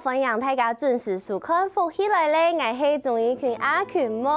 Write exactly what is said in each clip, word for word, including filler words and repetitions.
歡迎大家準時收看《福氣來了》，𠊎係鍾怡群阿群妹。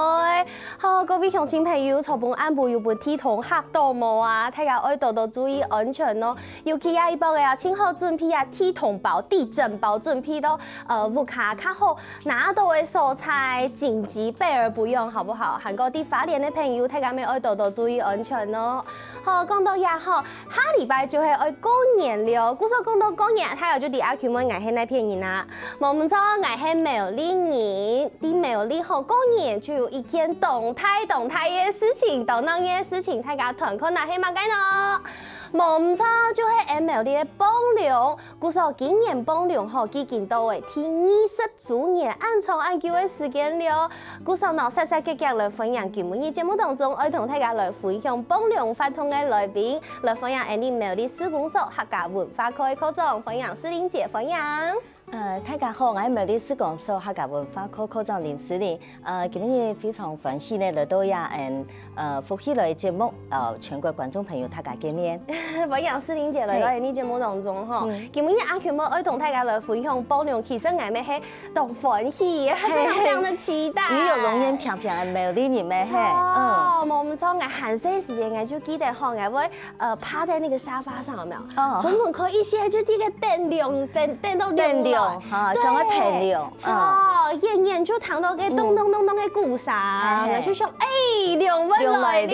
好，各位鄉親朋友，昨晡暗晡有分地動嚇著無啊？大家愛多多注意安全哦。尤其啊，一般个啊，盡好準備啊，地動包、地震包準備到呃屋下較好拿到个所在，緊急備而不用，好不好？還過在花蓮个朋友，大家乜愛多多注意安全哦。好，講到這吼， 下禮拜就係愛過年了，故所講到過年，大家就知阿群妹𠊎係哪片人啊。無毋著，𠊎係苗栗人。在苗栗吼，過年就有一件當大當大个事情，當鬧熱个事情，大家揣看啊係麼个呢？無毋著，就係𠊎苗栗个放龍。故所今年放龍吼，已經到了第二十週年，恁長恁久个時間了。故所呢，煞煞遽遽來歡迎今晡日節目當中愛同大家來分享放龍活動个來賓， 來歡迎𠊎俚苗栗市公所客家文化科个科長，歡迎詩玲姐，歡迎。呃，大家好，𠊎係苗栗市公所客家文化科科長林詩玲。呃，今日非常歡喜呢，來到這，嗯，呃，福氣來个節目，呃，全國觀眾朋友大家見面。歡迎詩玲姐來到𠊎俚節目當中吼。嗯。今日阿群妹愛同大家來分享放龍，其實𠊎乜係當歡喜，非常非常的期待。你有龍眼平平个苗栗人咩？嘿，嗯。著，無毋著，𠊎還細時節，𠊎就記得吼，𠊎會 呃，趴在那個沙發上，有沒有？哦。窗門開一些，就這個電龍，電，電到電龍，龍，哈，對，像个電龍，著，嗯。遠遠就聽到該咚咚咚咚个鼓聲，嘿嘿。就想，哎，龍會來了。龍來了。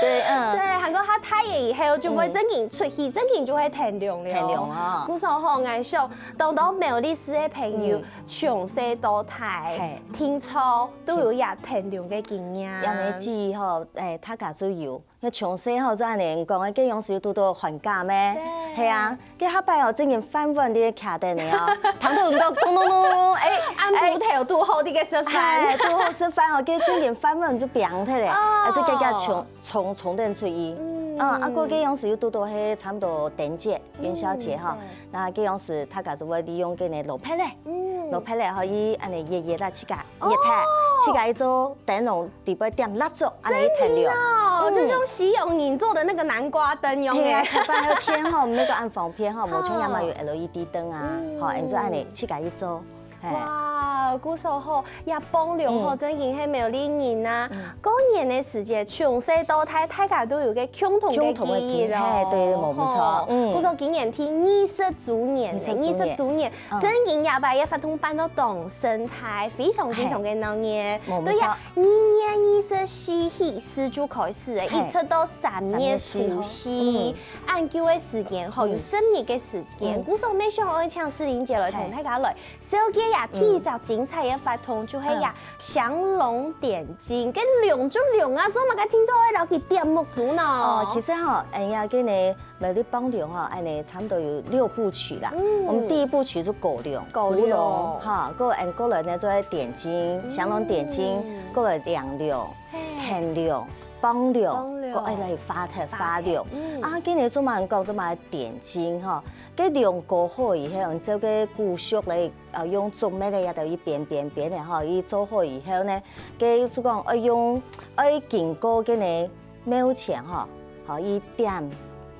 對，嗯。對，還過佢大了以後就會正經出去，嗯。正經就會電龍了。電龍啊。故所吼，𠊎想，當多苗栗市个朋友，嗯。從細到大，嘿。聽說都有這電龍个經驗。這樣个記憶吼，哎，大家都有。 該從細吼，就恁呢講，該央時有堵著寒假咩？對。係啊，該下擺哦，正經飯碗在該徛等呢哦，聽著人講咚咚咚咚，哎，暗晡頭堵好在該食飯。哎，堵好食飯哦，該正經飯碗就放忒咧，哦。啊，就遽遽衝，衝，衝等出去。嗯。啊，啊，過該央時有堵著係差毋多燈節、元宵節吼，嗯，對。啊該央時大家就會利用該呢蘿蔔咧，嗯。蘿蔔咧，可以恁呢熱熱啦，自家 熱忒，哦。自家去做燈籠，裡背點蠟燭，恁呢電龍。真的哦，嗯。就像西洋人做的那個南瓜燈一樣耶。係啊，頭擺个電吼，毋係講恁方便吼，無像這下有LED燈啊，嗯。吼，恁樣做恁呢，自家去做，嘿。哇，故所吼，這放龍吼，嗯。正經係苗栗人啊。嗯。過年个時節，從細到大，大家都有個共同个共同个記憶咯。記憶，嘿，對，無毋著，吼，嗯。故所今年第二十週年了，二十週年。二十週年， 嗯。正經這擺个活動辦到當盛大，非常非常个鬧熱。嘿，無毋著。對呀，二月二十四起勢就開始了，嘿。一直到三月初四。三月四號。嗯。恁久个時間吼，嗯。有十日个時間，嗯。故所乜想愛請詩玲姐來同大家來紹介呀，嗯。第一隻精彩个活動，就係呀，嗯。祥龍點睛，該龍就龍啊，做麼个聽說愛摎佢點目珠呢？哦，其實吼，哎呀，今年 苗栗放龍吼，恁呢差毋多有六部曲啦。嗯。我們第一部曲就鼓龍，鼓龍。鼓龍，哈，過，嗯，過來呢，就係點睛，嗯。祥龍點睛，過來亮龍、嘿。天龍、放龍，放龍。過來發財、發龍。發財，嗯。啊，今年做麼人講做麼點睛吼，該龍鼓好以後，照該古式來，呃，用竹篾个也都一邊邊邊个吼，佢做好以後呢，該就講愛用，愛經過該呢 廟前吼，吼，佢點，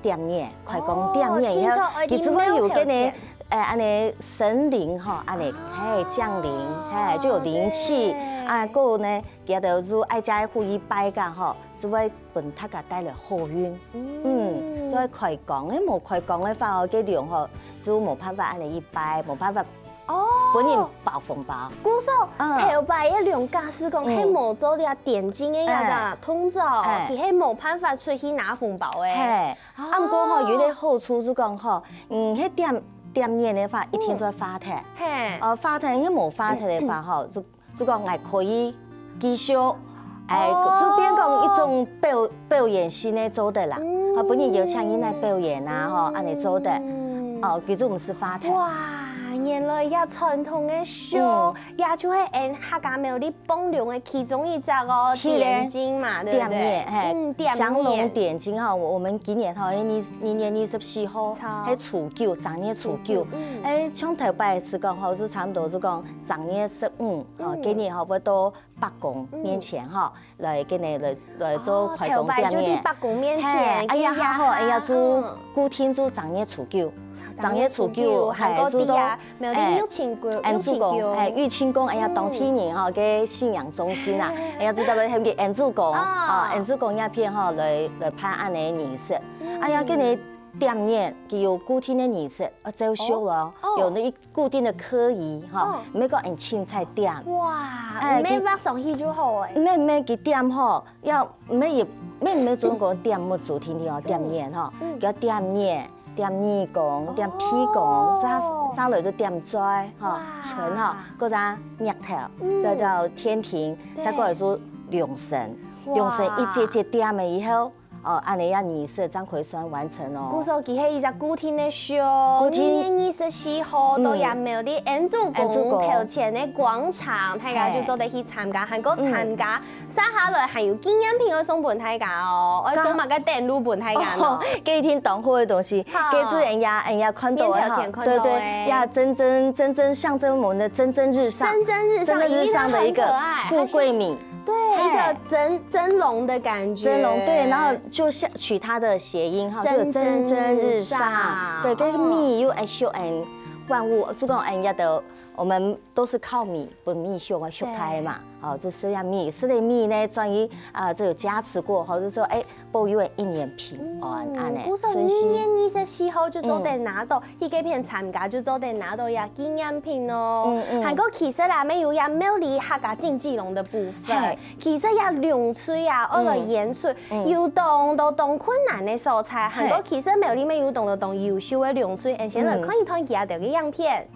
點燃，開光點燃以後，哦，聽說愛在廟前。佢就會有該呢，誒，恁呢神靈吼，恁呢，啊。嘿，降臨，嘿，就有靈氣。對。啊，過後呢，佢兜就愛在府裡拜个吼，就會分大家帶來好運。嗯。嗯，就會開光，誒，無開光个話哦，該龍吼，就無辦法恁呢一拜，無辦法 哦。分人包紅包。故所，嗯。頭擺个龍假使講，嗯。係無做這點睛个這隻動作，哎。佢係無辦法出去拿紅包个。嘿，哦。啊，毋過吼，有一個好處就講吼，嗯，係點，點燃个話，一定就會化忒。嘿。哦，化忒，你無化忒个話吼，就，就講𠊎可以繼續，哎，哦。就變講一種表，表演性个做得啦。嗯。吼，分人邀請人來表演啊，吼，恁呢做得。哦，佢就毋使化忒。哇，原來這傳統个秀，嗯。 也就係𠊎客家廟裡放龍个其中一隻哦，係咧。點睛嘛，對不對？點燃，嘿，嗯，點燃。祥龍點睛哈，我，我們今年哈，二，二月二十四號，係初九，正月初九。初九，嗯。誒，像頭擺係講吼，就差不多就講正月十五，吼，嗯。今年吼，會到伯公面前哈，來今年來，來做開光點燃。哦，頭擺就在伯公面前，嘿，哎呀，今年好，哎呀，就，嗯。固定就正月初九。正月初九，還過在啊，苗栗玉清宮，玉清宮，係，玉清宮，哎呀，當地人吼，个信仰中心啊，哎呀，知道个，喊佢恩主公，啊，恩主公這片吼，來來辦恁呢儀式。哎呀，今年點年，佢有固定个儀式，啊，照俗咯，有那一固定个科儀哈，毋係講恁清彩點。哇，哎，毋係畫上去就好誒。毋係毋係，佢點吼， 要毋係也毋係毋係專講點目珠，天天哦，點年吼，叫點年、點耳公、點鼻公，再再來就點嘴吼，唇吼，過再額頭，這叫天庭，再過來就龍神，龍神一節節點了以後，哦，恁呢樣儀式正可以算完成哦。故所佢係一隻固定个秀，固定二月二十四號到這苗栗恩主公頭前个廣場，大家就做得去參加，還過參加 續下來還有紀念品愛送分大家哦，愛送麼个等路分大家呢？哦，這一定當好个東西，好。這就人家人家看到个哈，面頭前看到个。對對，呀，蒸蒸蒸蒸象徵我們的蒸蒸日上，蒸蒸日上，蒸蒸日上的一個富貴米，一粒很可愛，對，一個蒸蒸籠的感覺。蒸籠，對，然後就像取它的諧音哈，就有蒸蒸日上，蒸蒸日上。對，跟米又愛秀恩萬物，就講恩家的，我們都是靠米，分米秀啊，秀開嘛。 好，就係這米，係這米呢，轉於啊，這有加持過，吼，就說，哎，保佑一年平安，恁呢，故所二月二十四號就做得拿到，去該片參加就做得拿到這紀念品哦。嗯嗯。還過其實啦，乜有這苗栗客家錦雞籠的部分，其實這龍吹啊，愛來延續，有當多當困難个所在，還過其實苗栗乜有當多當優秀个龍吹，俺先來看一段佢兜个影片。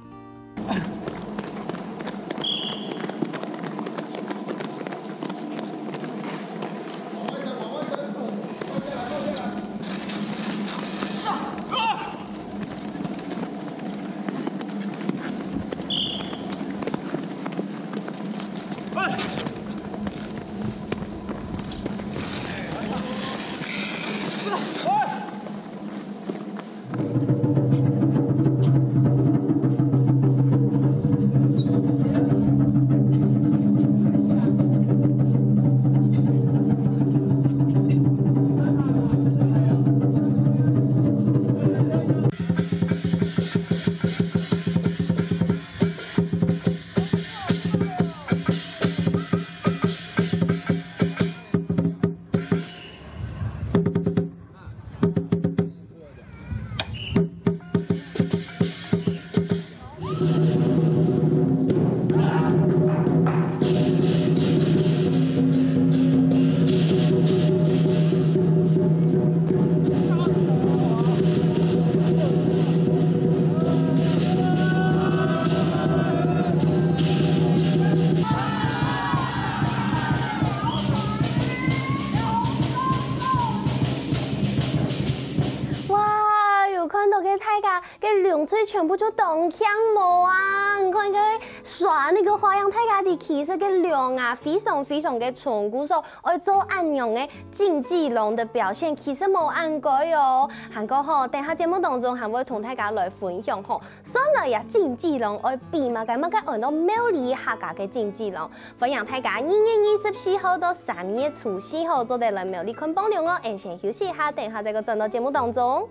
哇，有看到个大家，个龍吹全部就當靚無啊！你看个耍那個花樣，大家的其實个龍啊，非常非常个重，故所愛做恁樣个 錦雞籠的表現其實無恁該哦。還過吼，等下節目當中還會同大家來分享吼，算來呀錦雞籠愛比麼个麼个安到苗栗客家个錦雞籠。歡迎大家二月二十四號到三月初四號做得來苗栗看傍龍哦。俺先休息一下，等下再過轉到節目當中。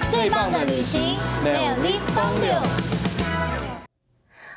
最棒的旅行，苗栗傍龍。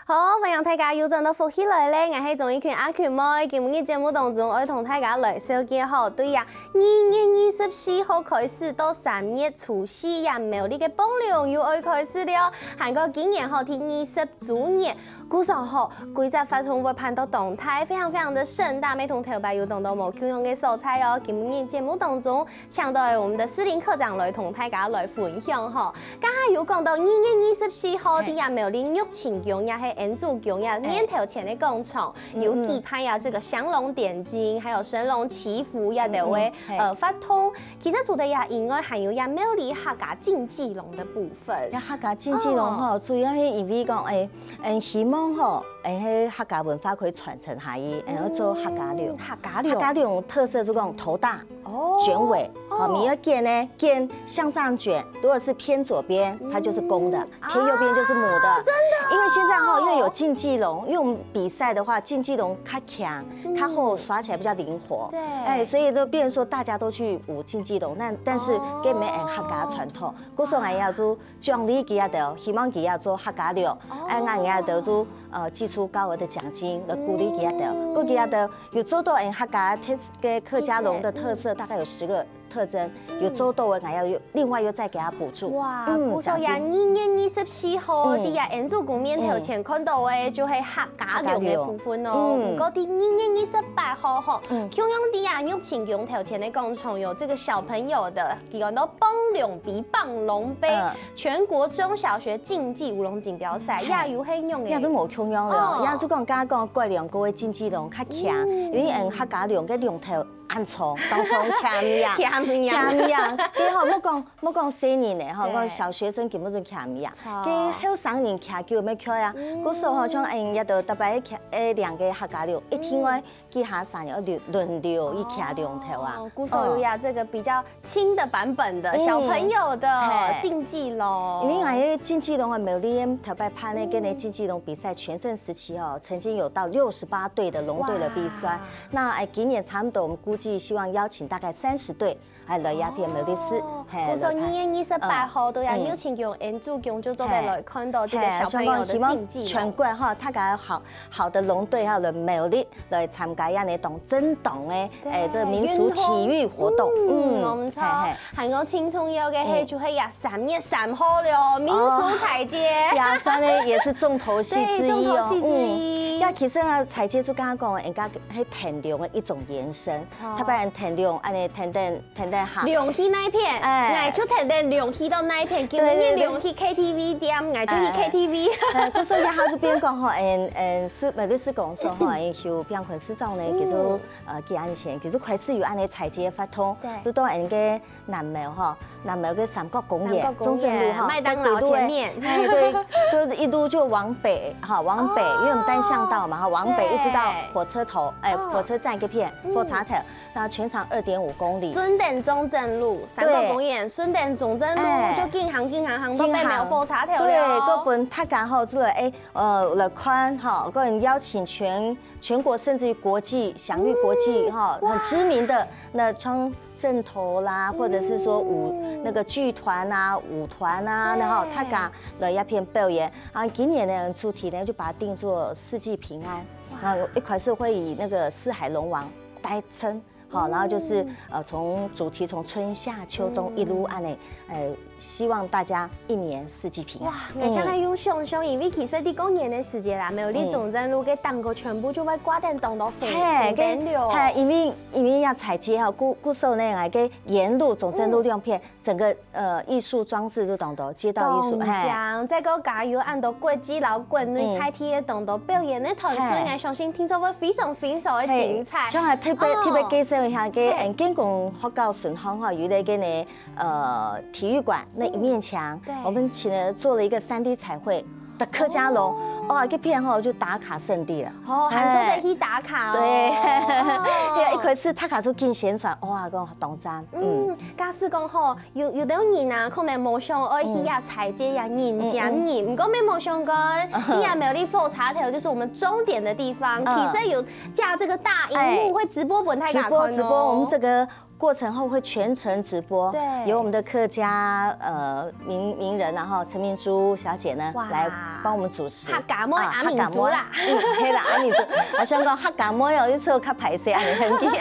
好，歡迎大家又轉到福氣來了，𠊎係鍾意群阿群妹。今日節目當中，愛同大家來紹介吼，對呀，二月二十四號開始到三月初四呀，苗栗个傍龍又愛開始了。還過今年吼，第二十週年，故所吼，規隻活動會辦到當大，非常非常的盛大，乜同頭擺有當多無共樣个所在哦。今日節目當中， 請到我們的思玲科長來同大家來分享吼。剛才有講到二月二十四號，在這苗栗玉清宮也係恩主宮呀，哎。面頭前个廣場，嗯，有舉辦呀這個降龍點睛，還有神龍祈福呀，都會，嗯，嗯，嘿。呃，活動。其實除了呀以外，還有呀廟裡客家競技龍的部分。呀，客家競技龍吼，哦。主要係因為講，哎，嗯，希望吼，哎，客家文化可以傳承下去，然後做客家龍。嗯，客家龍。客家龍特色就講頭大，哦。捲尾，哦，哦。你要捲呢，捲向上捲，如果是偏左邊，它就是公的，嗯。 偏右邊就是母的。啊，真的哦。因為現在哈，因為有競技龍，因為我們比賽的話，競技龍較強，嗯。較好耍起來比較靈活。對。哎，所以都變成說大家都去舞競技龍，但，但是哦。跟沒有客家傳統，故所𠊎也就獎勵佢兜，希望佢兜做客家龍，哦。哎，𠊎也兜就，呃，寄出高額的獎金來鼓勵佢兜。嗯。故佢兜有做到𠊎客家特，个客家龍的特色，嗯。大概有十個 特徵，有做到个，𠊎要有另外又再給他補助。哇，嗯，故所呀，獎金。二月二十四號，嗯。在呀，恩主宮面頭前看到个，就係客家龍个部分哦。嗯。毋過在二月二十八號吼，嗯。共樣在呀，玉清宮頭前个廣場有這個小朋友的，佢講到放龍比放龍杯，嗯。全國中小學競技舞龍錦標賽，嘿。也有係樣个。也都無共樣个哦，哦。也就講，剛剛講過兩個个競技龍較強，嗯。因為嗯，客家龍个龍頭 恁長，當長徛呀，徛呀。徛呀。佢吼，莫講，莫講細人仔吼，對。講小學生根本就徛呀。著。佢後生人徛久無徛啊，嗯。故所吼，像，哎，也都逐擺徛，哎，兩個客家龍，一定愛幾下儕人輪，輪流去徛龍頭啊。哦，故所有呀，嗯。這個比較輕的版本的，嗯。小朋友的嘿。競技龍。因為𠊎个競技龍个苗栗頭擺辦个，嗯。跟个競技龍比賽全盛時期哦，曾經有到六十八隊的龍隊的比賽。哇。 那，哎，今年差不多，我們估計希望邀請大概三十隊，哎，來這片苗栗市，哦，嘿，故所二月二十八號，來看。都要邀請用恩主宮就做得來看到這個小朋友的競技哦。嘿，希望全國哈，大家好，好的龍隊哈，來苗栗來參加這樣的當正當的，對，哎，這民俗體育活動。運動。嗯，嗯，無錯。嘿，嘿。 還有盡重要个係，嗯。就係呀，三月三號了，民俗彩街。哦。呀，算了，也是重頭戲之一哦。對，重頭戲之一。嗯。呀，其實呢，彩街就剛剛講，人家係天龍的一種延伸。著。特別天龍，恁呢天天天天行。龍去哪一片，哎。𠊎就天天龍去到哪一片，今日，對，對，對。龍去K T V店，𠊎就去，哎。K T V。哎，故所以佢就變講吼，嗯，嗯，是，特別是講說吼，嗯，有變成市長呢，嗯。叫做 呃，幾年前，其實開始有恁呢彩街活動，對。就到𠊎个南苗吼，南苗个三角公園，三角公園，中正路哈，麥當勞前面。哎，對，就是一路就往北哈，往北，哦。因為我們單向道嘛哈，往北一直到火車頭，哎，哦。火車站這片，嗯。火車頭，那全長二點五公里。順等中正路，三角公園，對。順等中正路，哎。就緊行緊行行到北苗火車頭了。緊行。對，各本大家吼，就，哎，呃，來看哈，各人邀請全 全國甚至於國際，享譽國際，嗯，哈，哇。很知名的那像陣頭啦，嗯。或者是說舞，那個劇團啊、舞團啊，對。然後大家來這片表演。啊，今年的主題呢，就把它定做四季平安。哇。然後一開始會以那個四海龍王代稱， 好，然後就是，嗯。呃，從主題從春夏秋冬一路恁呢，嗯。呃，希望大家一年四季平安。哇，嗯。𠊎正係有想像，因為其實在過年个時節啦，苗栗中正路个頂高全部就會掛等當多紅，嘿，紅燈籠。嘿，因為，因為這彩街吼，故，故所呢，𠊎个沿路中正路兩片，嗯。整個，呃，藝術裝置就當多，街道藝術，嘿。當靚，再過加有恁多國際摎國內在地个當多表演个團隊，嘿。𠊎相信聽說會非常非常个精彩。嘿，像還特別，哦。特別介紹一下，个，嘿。嗯，建工學校脣項吼，有一個呢，呃，體育館那一面牆，嗯，對。我們請了做了一個三D彩繪的客家龍，哦。哇，這片吼就打卡聖地了。哦，還做得去打卡哦。嘿。對。哦。對，一開始打卡就緊宣傳，哇，講當讚，嗯。嗯，假使講吼， 有，有兜人啊，可能無想愛去啊，嗯。彩街啊，人擠人，嗯，嗯。毋過乜無相干，嗯。你也苗栗火車頭，就是我們終點的地方，嗯。其實有架這個大螢幕，哎。會直播分大家看哦。直播，直播，我們這個過程後會全程直播，對。由我們的客家，呃，名，名人，然後陳明珠小姐呢，哇。來幫我們主持。客家妹，啊，阿明珠啦。客家妹，嗯，係啦，阿明珠。𠊎想講客家妹哦，又做較歹勢，恁呢很奇。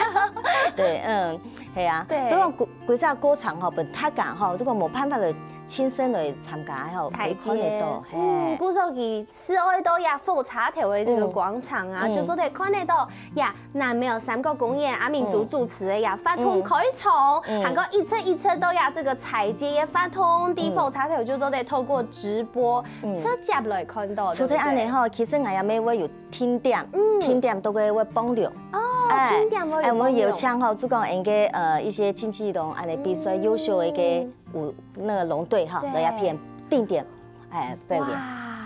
對，嗯。 係啊，對。所以講規，規隻過程吼，分大家吼，這個無辦法來親身來參加吼，會看得到，嘿。嗯，故所佢係愛到呀火車頭个這個廣場啊，嗯。就做得看得到呀，南廟三角公園，阿明珠主持个呀，活動開場，嗯。還過一直一直到呀，這個踩街个活動，在火車頭就做得透過直播，嗯。直接來看到，除忒恁樣吼，其實𠊎也乜會有定點，嗯。定點都會會幫忙。哦，哎，定點會有幫忙。哎，𠊎有請吼，就講𠊎个，呃，一些競技龍，恁樣比賽優秀个一個 舞，那個龍隊哈，對。來這片定點，哎，表演。哇，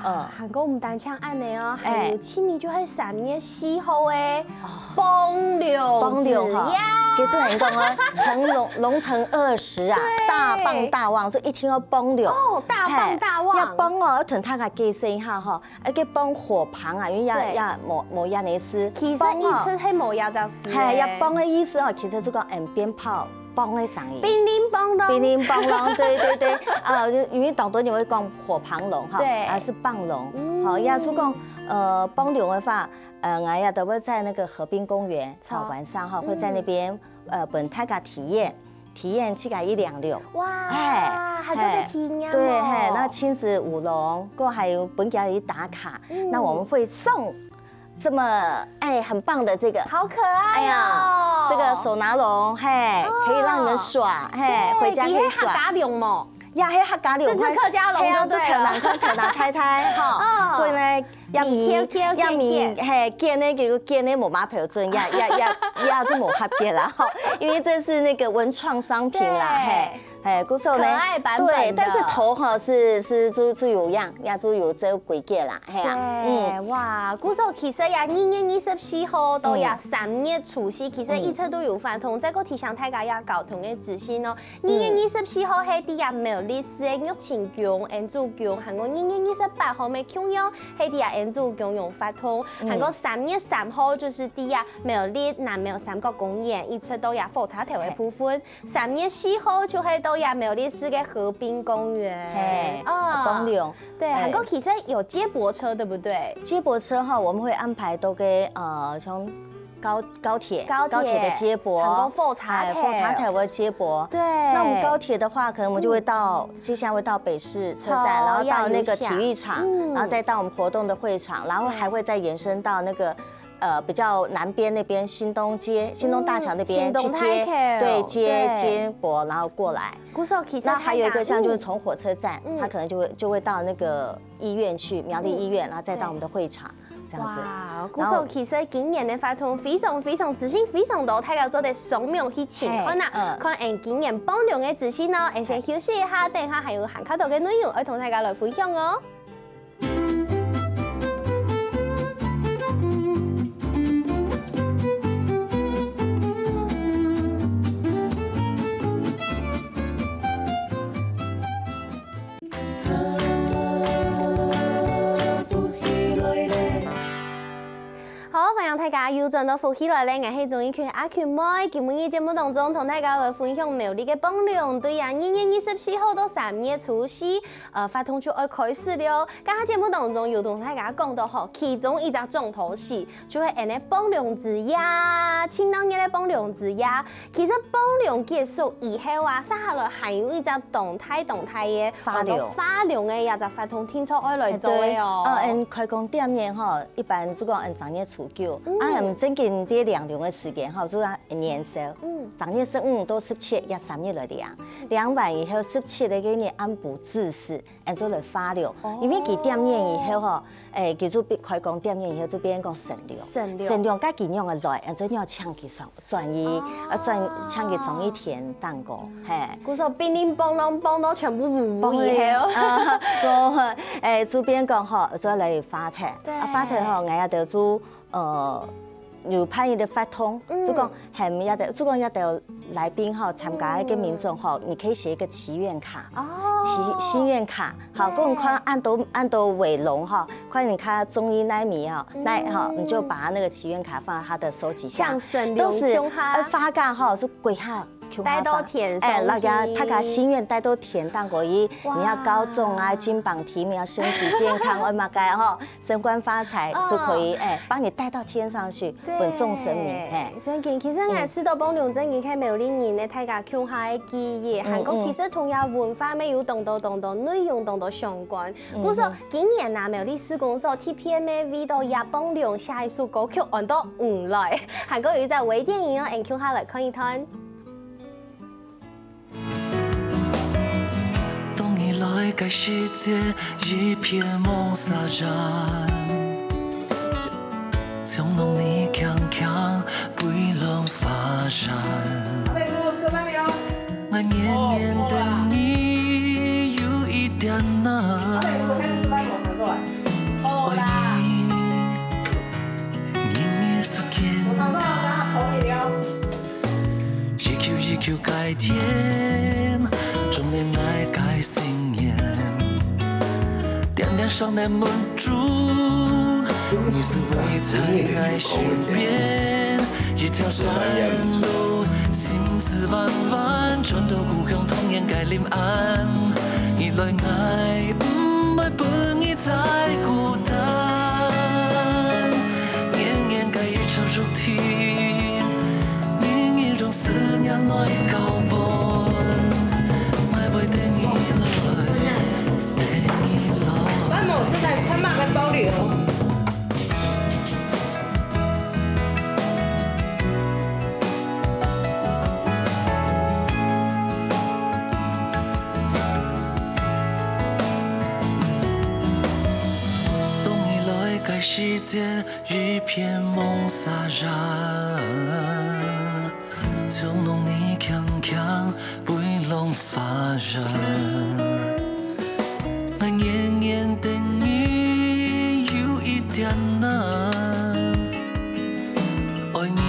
嗯。還過毋單淨恁樣哦，哎。還有七米就係三月四號个，哦。幫龍，幫龍哈，子夜。佢這人講哦，騰龍，龍騰二十啊，對。大幫大旺，所以一定愛幫龍。哦，大幫大旺。嘿，愛幫哦，愛同大家解釋一下哈，愛去幫火旁啊，因為要，對。要無，無樣个意思。其實幫哦。意思係無樣个意思。嘿，要幫个意思哦，其實就講，嗯，鞭炮 嘣个聲音。乒鈴嘣啷。乒鈴嘣啷，對對對，啊，因為當多人會講火旁龍哈，對。啊，係幫龍，嗯。好，也就講，呃，幫龍个話，呃，𠊎也都會在那個河濱公園，好。好，晚上哈，嗯。會在那邊，呃，分大家體驗，體驗自家一兩六。哇，哎，還做得體驗哦。嘿，對，嘿，那親子舞龍，過後還有分佢去打卡，嗯。那我們會送 這麼，哎，很棒的這個。好可愛哦。哎呀，這個手拿龍，嘿，哦。可以讓你們耍，嘿，對，回家可以耍。佢係客家龍無？呀，係客家龍，這是客家龍，嘿啊，就對了。就頭拿，頭拿開開，哈。嗯。過呢，也毋，你挑挑揀揀。也毋，嘿，揀呢，結果揀呢無麼標準，也，也，也，也係無合格啦，哈。因為這是那個文創商品啦，對。嘿。 嘿，故所呢，可愛版本的。對，但是頭哈是，是就，就有樣，也就有這個規格啦，嘿啊，對，嗯。哇，故所其實呀，二月二十四號到呀，嗯。三月初四，其實一直都有活動。嗯。再過提醒大家呀，交通个資訊哦。嗯。二月二十四號係在呀苗栗市个玉清宮、恩主宮，還過二月二十八號乜共樣係在呀恩主宮有活動，嗯。還過三月三號就係在呀苗栗南廟三角公園，一直到呀火車頭个部分。 三月四號就係到呀苗栗市个河濱公園。嘿，哦。幫龍。對，嘿。還過其實有接駁車，對不對？接駁車哈，我們會安排到該，呃，像高，高鐵，高鐵，高鐵的接駁，還過火車頭。哎，火車頭的接駁。對。那我們高鐵的話，可能我們就會到，嗯。接下來會到北市車站，坐然後到那個體育場，呀，有想。嗯。然後再到我們活動的會場，然後還會再延伸到那個 呃，比較南邊那邊，新東街、新東大橋那邊去接，嗯，新東大橋，對，接，對。接駁，然後過來。故所其實那還有一個像就是從火車站，嗯。它可能就會，就會到那個醫院去，苗栗醫院，嗯。然後再到我們的會場，這樣子。哇，故所其實今年个活動非常非常資訊非常多，大家做得上網去尋看啊，嘿，嗯。看𠊎今年幫龍个資訊哦。𠊎先休息一下，等一下還有還較多个內容愛同大家來分享哦。 好，歡迎大家又轉到福氣來了，𠊎係鍾意群阿群妹。今晡日節目當中，同大家來分享苗栗个幫龍，對呀，二月二十四號到三月初四，呃，活動就愛開始了。 剛剛節目當中有同大家講到吼，其中一隻重頭戲就係恁呢幫龍之夜，慶祝日个幫龍之夜。其實幫龍結束以後啊，接下來還有一隻當大當大个，發龍。叫做發龍个這隻活動，聽說愛來做个哦。哎，對。呃，𠊎開工店面吼，一般就講𠊎正月初九，嗯。啊，𠊎正經在領龍个時間吼，就係年宵。嗯。正月十五到十七，這三日來領。領完以後，十七个該日暗晡子時， 恁樣來發龍，哦。因為佢店面以後吼，誒，佢就變開工店面以後就變講神龍，神龍。神龍該佢仰仔來，恁樣愛請佢上轉去，哦。啊，轉，請佢上去天頂高，嘿。故所乒鈴乓啷乓到全部嗚嗚以後。啊，過後，誒，就變講吼，就來發忒。對。啊，發忒吼，𠊎也得就，呃， 有辦一個活動，嗯。就講喊這兜，就講這兜來賓吼，參加个民眾吼，嗯。你可以寫一個祈願卡，哦。祈，心願卡，好，對。講看恁多，恁多尾龍吼，看你較中意哪尾吼，嗯。哪吼，你就把那個祈願卡放在他的收集箱。像神龍都是，共下。呃，發卡吼，係歸下帶到田上去。哎，大家，大家心願帶到田當中去，哇。你要高中啊，金榜題名啊，身體健康，愛麼个吼，升官發財，哦。就可以，哎，幫你帶到天上去，對。分眾神明，嘿。真个，其實𠊎試著幫助真个係苗栗人呢，大家共下个記憶，嗯，還過其實同樣文化乜有當多當多內容當多相關。嗯，故所，嗯。今年啊，苗栗市公所特別乜為到葉邦良寫一首歌曲，安到《回來》，還過有一隻微電影哦，𠊎共下來看一段。 當你來个時節，一片濛沙塵，從容你輕輕飛浪花山。阿伯哥，示範了。我遠遠的你有一點難。阿伯哥，開始示範了，好不好？愛你，你，你是簡單。我看到了，大家同意了。 一球一球个田，種在𠊎个心願。恬恬上的目珠，你是圍在𠊎身邊。一條山路，心事彎彎，轉到故鄉童年个林岸。你來，𠊎毋會分你再孤單。 遠遠个一場注定，命運用思念來交換。愛會等你來，等你來。咱無實在看嘛个保留。 當你來个時節，一片濛沙塵，從容你輕輕飛浪花山。𠊎遠遠的你有一點難，愛你，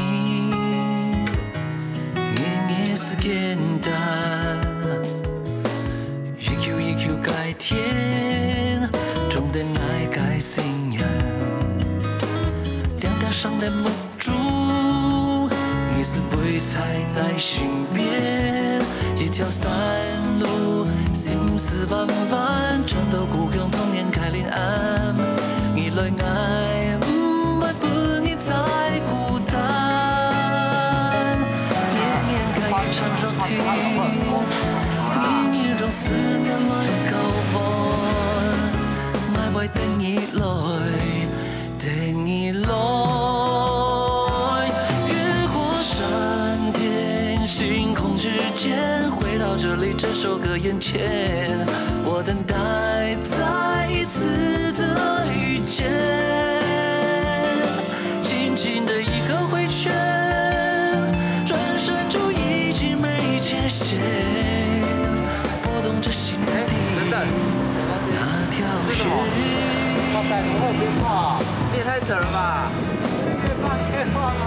遠遠是簡單。 一球一球个田，種在𠊎个心願。恬恬上的目珠，你是圍在𠊎身邊。一條山路，心事彎彎，轉到故鄉童年个林岸。你來，𠊎毋會分你再孤單。 遠遠个一場注定，命運用思念來交換。愛會等你來，等你來。越過山巔，星空之間，回到這裡，這首歌眼前，我等待再一次的遇見。 輕輕的一個回圈，轉身就已經沒界限，撥動著心底那條線。哇塞，你會有變化，你也太扯了吧！變化，變化嗎？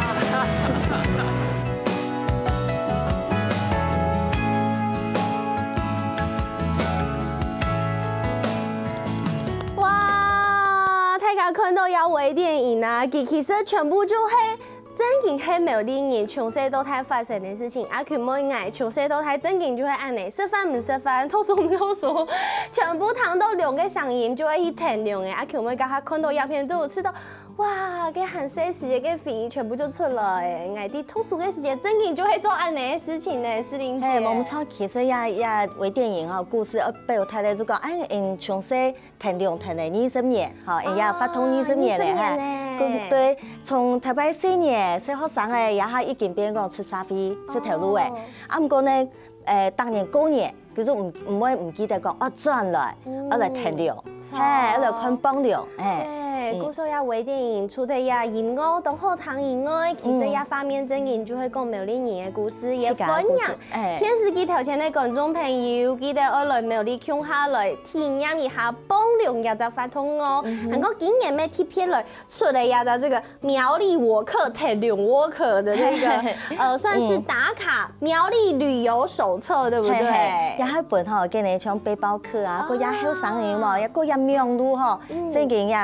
哇，大家看到這微電影啊，佢其實全部就係正經係苗栗人從細到大發生个事情。阿群妹𠊎從細到大正經就係恁仔，食飯毋食飯，讀書毋讀書，全部聽到龍个聲音就會去跈龍仔。阿群妹這下看到影片都有試著，哇，該還細時个回憶全部就出來了。𠊎在讀書个時節正經就會做恁仔个事情呢，詩玲姐。嘿，無錯，其實這，這微電影吼，故事背後大概就講，哎，𠊎從細 跈龍跈了二十年，吼，也發動二十年了，哦，二十年了。嘿，對，從頭擺細人，細學生仔，這下已經變講出社會，出頭路了。哦。啊，毋過呢，呃，逐年過年，佢就毋，毋會毋記得講，哦，轉來，嗯，愛來跈龍，著。嘿，愛來看傍龍，嘿。對，嗯。故所這微電影除忒這音樂當好聽以外，其實這畫面正經就係講苗栗人个故事，也分享。自家个故事，哎。電視機頭前个觀眾朋友，記得愛來苗栗共下來 體驗一下傍龍這隻活動哦。嗯哼。還過今年乜特別來出了一隻這個苗栗walk，跈龍walk的這個，呃，算是打卡苗栗旅遊手冊，對不對？嘿嘿，也還分吼，今年像背包客啊，哦。還有後生人嘛，也還有網路吼，嗯。正經也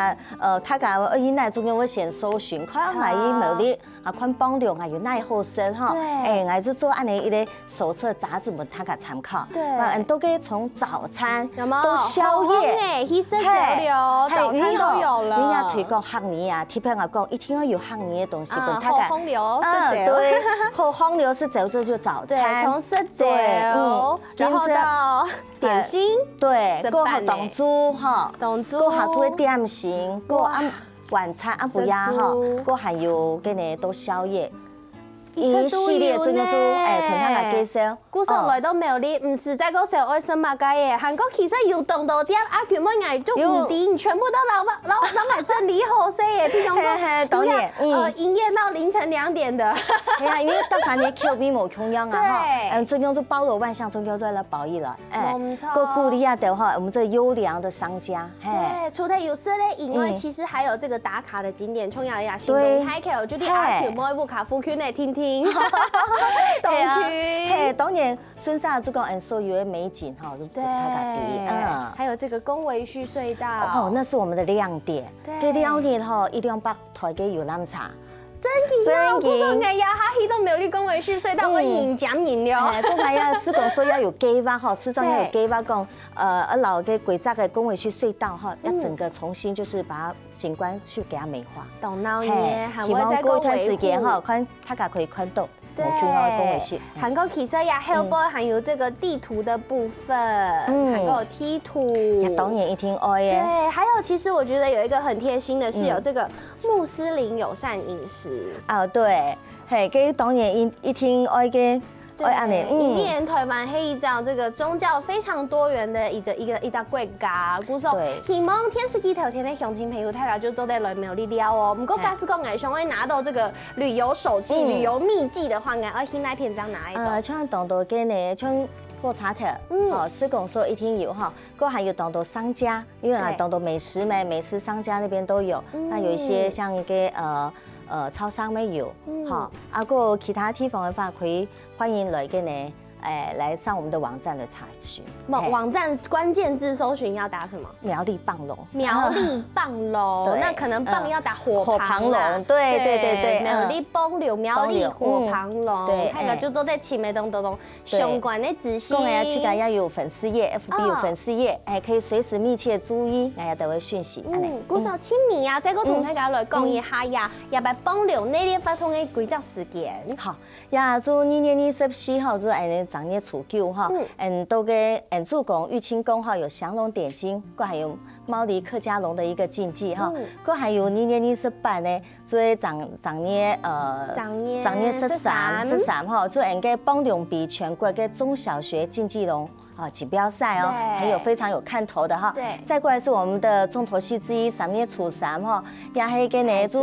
呃，大家愛去哪中央會先搜尋，看𠊎去苗栗啊，看枋寮啊有哪好食吼。對。哎，𠊎就做恁樣一個手冊雜誌分大家參考。對。啊，都可以從早餐有沒有？到宵夜，好好欸，去食早餐，嘿，早餐都有了。你也推廣客語啊，特別𠊎講一定要有客語的東西分大家。啊，好好聊，嗯，食早。對，好好聊食早，這就早餐。對，從食早，對，嗯，然後到點心，呃，對，食飯呢。過後當晝吼，當晝。過下晝个點心，過暗，哇。 晚餐啊，不呀吼，食晝。過還有个呢，都宵夜。一直都有呢。一系列中央晝，哎，同大家介紹。故所來到苗栗，哦。毋使再過想愛食麼个耶，還過其實有當多店，啊，根本𠊎就毋知，有。你全部都老老老買整理好勢耶，譬如講，嘿嘿，當然，有呀，嗯。呃，營業到凌晨兩點的。對啊，因為大家个口味無共樣啊，吼。對。嗯，中央晝包羅萬象，中央晝來包一來。 哎，無錯。過鼓勵啊，等下我們這優良的商家，嘿。對，除了有食个以外，嗯。其實還有這個打卡的景點，重要一下，行動開口，對。就在阿Q妹屋下附近的定定。嘿。東區。嘿，當然，順續就講，嗯，所有的美景哈，就對。大家第一，嗯。還有這個公維序隧道。哦，那是我們的亮點。對。這亮點哈，一兩百台个遊覽車。 真緊哦，真緊。故所𠊎也下去到苗栗公維序隧道，嗯。𠊎人驚人了。哎，過還要，係講說要有計畫吼，事實上要有計畫講，對。呃，要摎个規則个公維序隧道吼，要整個重新就是把它景觀去給它美化。當鬧熱，嘿，還會再過維護。希望過一段時間吼，看大家可以看到，對。無去到公維序。還過其實也後背還有這個地圖的部分，嗯。還有地圖。也當然一定愛耶。對，還有其實我覺得有一個很貼心的是有這個 穆斯林友善飲食。哦，對，嘿，這當然一，一定愛个，對，愛恁樣，嗯。因為台灣係一隻這個宗教非常多元的一個，一個，一隻國家，故所，對。希望電視機頭前的鄉親朋友，大家就做得來苗栗尞哦。毋過，嘿。假使講𠊎想愛拿到這個旅遊手記、嗯。旅遊祕技的話，𠊎愛去哪片正拿得到？呃，像當多个呢，像火車頭，嗯。哦，係講說一定有吼，過還有當多商家， 因為啊，對。當多美食咩，美食商家那邊都有，嗯。那有一些像一個，呃，呃，超商乜有，嗯。哈，啊，過其他地方的話，可以歡迎來个呢，哎，來上我們的網站來查詢。網，嘿。網站關鍵字搜尋要打什麼？苗栗枋寮。苗栗枋寮，對。那可能枋要打火旁啦。嗯。火旁寮，對，對，對，對，苗栗枋寮，嗯。苗栗火旁寮，枋寮，嗯。對，那個就做得尋得到東東。哎。 對。相關的資訊。過來啊，自家也有粉絲頁，F B有粉絲頁，哦。哎，可以隨時密切注意，哎，都會訊息，恁樣。嗯，故所，嗯。清明啊，再過同大家來講一下呀，嗯。也來幫流內列活動的規則時間。好，呀，就二月二十四號，就恁樣正月初九哈，嗯。嗯，到个，嗯，竹東玉清宮哈，有降龍點睛，過還有 毛利客家龍的一個禁忌哈，嗯。過還有二月二十八呢，做正，正月，呃，正月正月十三，十三。十三吼，做𠊎个枋寮杯全國个中小學競技龍啊錦標賽哦，對。還有非常有看頭的哈。對。再過來是我們的重頭戲之一，三月初三哈，也係个呢，彩街。就，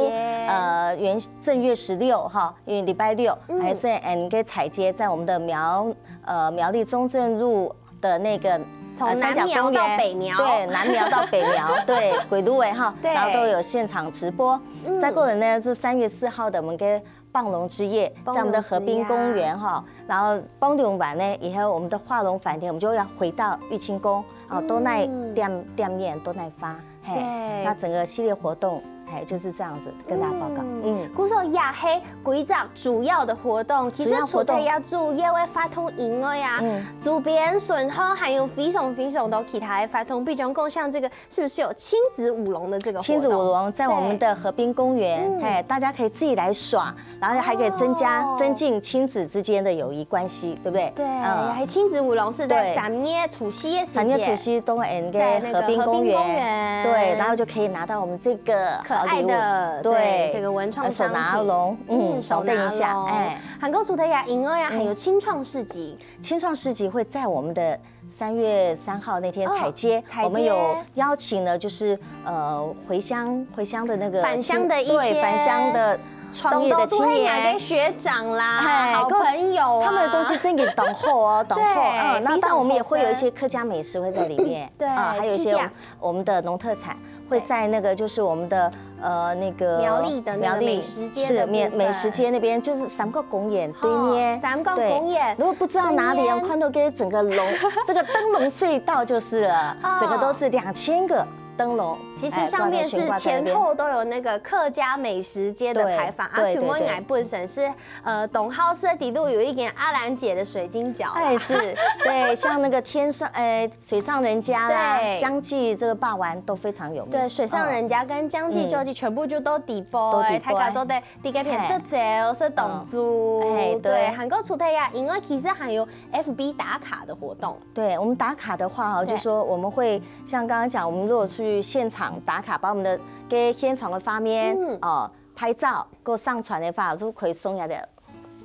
呃，元，正月十六哈，因為禮拜六，嗯。還是𠊎个彩街在我們的苗，呃，苗栗中正路 的那個，從南苗到北苗。呃，三角公園，對，南苗到北苗，對，歸路的哈，對。然後都有現場直播。嗯。再過來呢，是三月四號的我們个枋寮之夜，枋寮之夜。在我們的河濱公園哈，然後枋寮完呢，以後我們的畫龍返天，我們就要回到玉清宮，哦，都那店，嗯。店面都那發。 嘿，對。那整個系列活動，嘿，就是這樣子跟大家報告。嗯。嗯。故所也係規則主要的活動，其實除了也主要的活動。主要的活動以外啊，嗯。周邊順後還有非常非常多其他的活動，比如講像這個，是不是有親子舞龍的這個活動？親子舞龍在我們的河濱公園，對。嗯。嘿，大家可以自己來耍， 然後還可以增加，哦。增進親子之間的友誼關係，對不對？對，嗯。還親子舞龍是在，對。三月除夕的時間。三月除夕都會在那個河濱公園。在那個河濱公園。對，然後就可以拿到我們這個可愛的，好禮物。對，對。這個文創商品。呃，手拿龍，嗯，嗯，手拿龍。手動一下，哎。還過除了呀，以外啊，嗯。還有青創市集。青創市集會在我們的 三月三號那天踩街，哦，踩街。我們有邀請了，就是，呃，回鄉，回鄉的那個返鄉的一些，對，返鄉的創業的青年。當多都係𠊎个學長啦，哎，好朋友啊。他們的東西真的當好哦，當好。對，嗯，那當然我們也會有一些客家美食會在裡面，非常新鮮。對，啊，還有一些我們，我們的農特產會在那個，就是我們的 呃，那個苗栗的那個美食街的部分。苗栗，是，美，美食街那邊，就是三角公園對面。哦，三角公園。對，如果不知道哪裡，對面。看到這整個龍，這個燈籠隧道就是了，哦。整個都是兩千個燈籠，其实上面是前后都有那个客家美食街的牌坊，啊，对对对请问俺本身是呃董浩社底路有一点阿兰姐的水晶饺，哎，是，对，像那个天上，哎，水上人家啦，对江记这个霸丸都非常有名。对，水上人家跟江记嗯就记全部就都底部哎，都底部大家做的第一个片嘿色泽色董猪，哎对对，还有除了呀，因为其实还有 F B 打卡的活动，对我们打卡的话哦，对就说我们会像刚刚讲，我们如果去现场打卡，把我们的给现场的发面、嗯哦拍照，给我上传的话，就可以送一个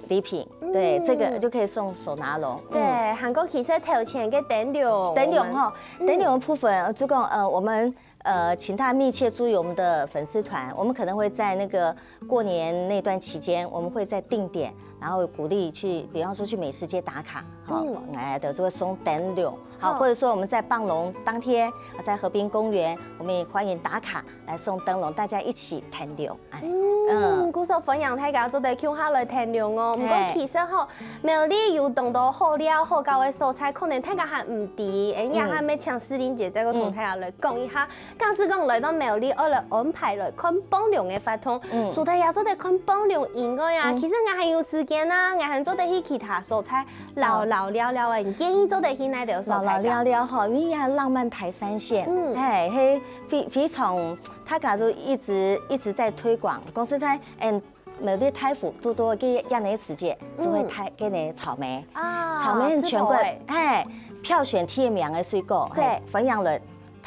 礼品。对，这个就可以送手拿笼。对，还有其实头前个灯笼，灯笼哈，灯笼的部分，呃就讲呃，我们呃，请大家密切注意我们的粉丝团，我们可能会在那个过年那段期间，我们会在定点，然后鼓励去，比方说去美食街打卡，好，嗯哎，对，就会送灯笼，好，好或者说我们在放龙当天，啊在河滨公园，我们也欢迎打卡来送灯笼，大家一起灯笼，哎，嗯，故所欢迎大家做得共下来听众哦。不过嘿其实吼，苗栗有当多好料好搞的所在，可能大家还毋知，哎，也还没请思玲姐再个同大家来讲一下。假使讲来到苗栗，愛來安排來看傍龍个活動，嗯除了也做得看傍龍以外啊，嗯其实俺還有時間啊，俺還做得去其他所在，老老聊聊哎，你建議做得去哪條所老老在搞？聊聊哈，因为也浪漫台三线，嗯哎，嘿，非非常，他感觉一直一直在推广，公司在嗯。苗栗大湖堵堵个一个時節，就會大个呢草莓，啊草莓很全國吃飽欸，哎，票選第一名个水果，對嘿，分享了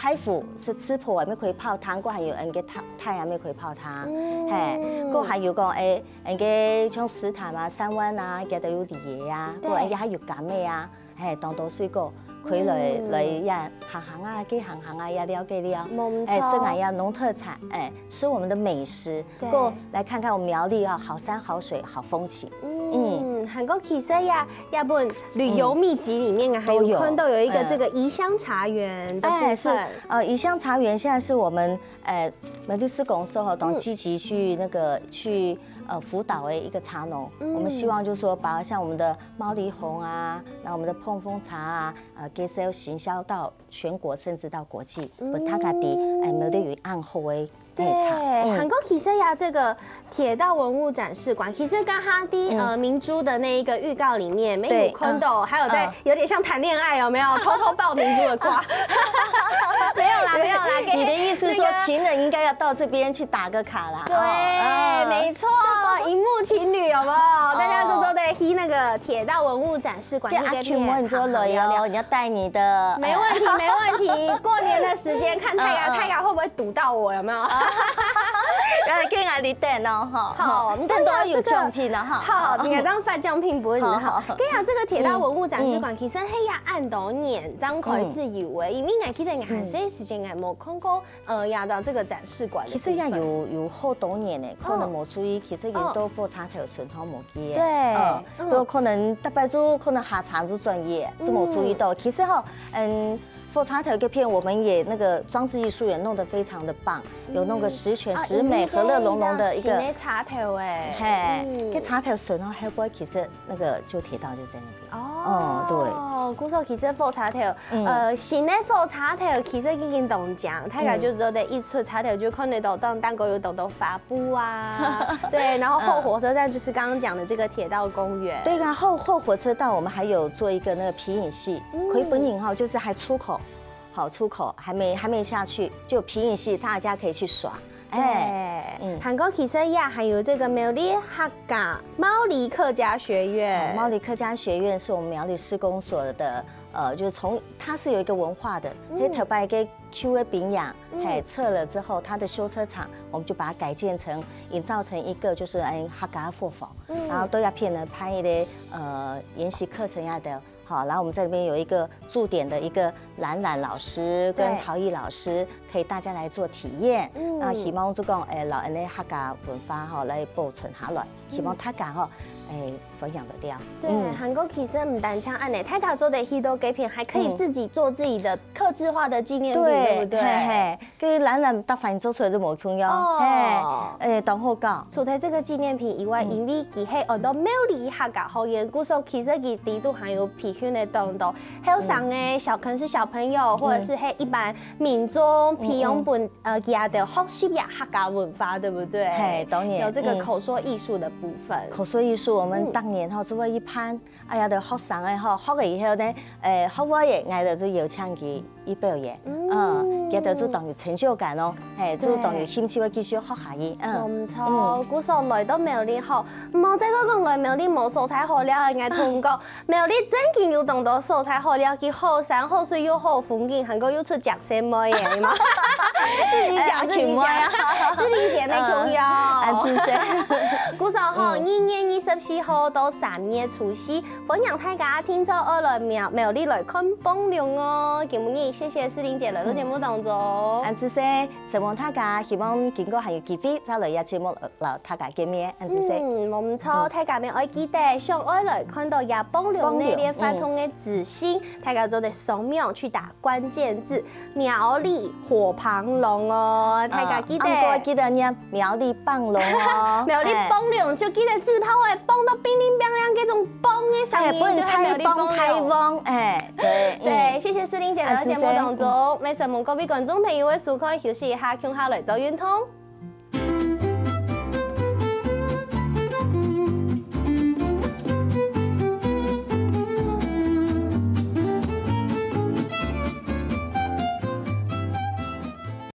大湖係食飽个，乜可以泡湯，過還有人个太太啊，乜可以泡湯，嗯嘿，過還有講，哎，人个像石潭啊、三灣啊，佢都有梨仔啊，對過人家還有柑仔啊，嘿，當多水果可以來嗯來呀，行行啊，去行行啊，呀了解了，無毋哎，錯食俺呀農特產，哎，吃我們的美食，對過來看看我們苗栗啊，好山好水好風景。嗯，還過其實呀，也本旅遊秘籍裡面啊，還都有有看到有一個這個怡香茶園的部哎，是分。呃，怡香茶園現在是我們呃苗栗市公所哈，當嗯積極去那個去呃輔導的一個茶農。嗯我們希望就是說把像我們的貓梨紅啊，那我們的膨風茶啊，呃，介紹行銷到全國甚至到國際，嗯分大家知，哎，苗栗有恁好个對，茶。嗯還過其實呀，這個鐵道文物展示館，其實剛剛的嗯呃明珠的那一個預告裡面，沒有對看到，還有在嗯有點像談戀愛，有沒有？偷偷抱明珠的瓜，沒有啦，沒有啦，給你的意思是說那個情人應該要到這邊去打個卡啦？對，哦嗯沒錯，螢幕情侶有沒有？大家都都在去那個鐵道文物展示館，跟阿那個 Q 問說好好聊聊了喲，你要帶你的，沒問題，沒問題。過年的時間，看大家，嗯嗯大家會不會堵到我？有沒有？呃，跟阿里等哦哈。好，等到有獎品了哈。好，你看這樣發獎品不是很好好好。跟你講，這個鐵道文物展示館其實係恁多年，正開始有个，因為𠊎記得𠊎還細時間𠊎無看過，呃，亞洲這個展示館的部分。其實也有有好多年呢，可能無注意，其實有到火車頭順好無記。對嗯，嗯就可能大概就可能下場就轉業，就無注意到。其實哈，嗯，火車頭這片我們也那個裝置藝術也弄得非常的棒，有弄個十全十美、和樂融融的一個。新的車頭哎，嘿，嗯這車頭順哦，後背其實那個舊鐵道就在那邊。哦，哦，對。故所其實火車頭，嗯呃，新的火車頭其實已經當靚，大家就知道一出車頭就看得到，當當高有當多花布啊，對，然後後火車站就是剛剛講的這個鐵道公園，對，然後後火車站我們還有做一個那個皮影戲，嗯可以本影哈，就是還出口，好出口還沒還沒下去，就皮影戲大家可以去耍，哎，對，嗯還過其實也還有這個苗栗客家貓里客家學院，貓里客家學院是我們苗栗市公所的，呃，就是從它是有一個文化的，嗯所以特別一個舊个檳榔，嗯嘿，撤了之後，它的修車廠，我們就把它改建成，營造成一個就是哎客家伙房，嗯然後都要騙人拍一些呃研習課程呀的。好，然後我們這邊有一個駐點的一個藍藍老師跟對陶藝老師，可以大家來做體驗。嗯啊，希望就講，哎，老人的客家文化哈來保存下來，希望大家哈誒，分享得了。對，還過其實毋單淨恁樣，大家做得去到該片，還可以自己做自己的客製化的紀念品，對，對不對？嘿嘿，該懶懶大山做出來都無共樣，哦嘿，誒，當好搞。除了這個紀念品以外，因為佢係安到苗栗客家學院，故所其實佢底肚還有培訓个當多後生个小，可能是小朋友，或者是係一般民眾培養本呃佢兜學習呀客家文化，對不對？嘿，當然有這個口說藝術的部分。口說藝術，我們當年吼做過一盤，哎呀，就學生个吼，學了以後呢，誒，學會个，𠊎兜就邀請佢去表演，嗯，佢兜就當有成就感哦，嘿，就當有興趣會繼續學下去，嗯。毋錯，故所來到苗栗吼，毋好再過講來苗栗無所在好尞，應該同講苗栗真經有當多所在好尞，佢好山好水又好風景，還過又出靚妹耶，有嗎？自己講自己講，哎呀，是林姐妹朋友。啊，是誰？故所吼，二月二十四號到三月初四，歡迎大家聽朝愛來苗苗栗來看傍龍哦。今日謝謝思玲姐來到節目當中。恁仔細，承蒙大家，希望今後還有機會再來這節目摎大家見面，恁仔細。嗯，無毋著，大家乜愛記得，想愛來看到這傍龍系列活動个資訊，大家做得掃描去打關鍵字苗栗火旁龍哦，大家記得。啊，毋過記得念苗栗傍龍哦。苗栗傍龍就記得紙炮仔，傍到乒鈴乓啷該種傍个聲音，哎，不能就喊苗栗傍龍。太傍太旺，哎，對，嗯對，謝謝思玲姐來到節目當中，也承蒙各位觀眾朋友个收看，休息一下，共下來做運動。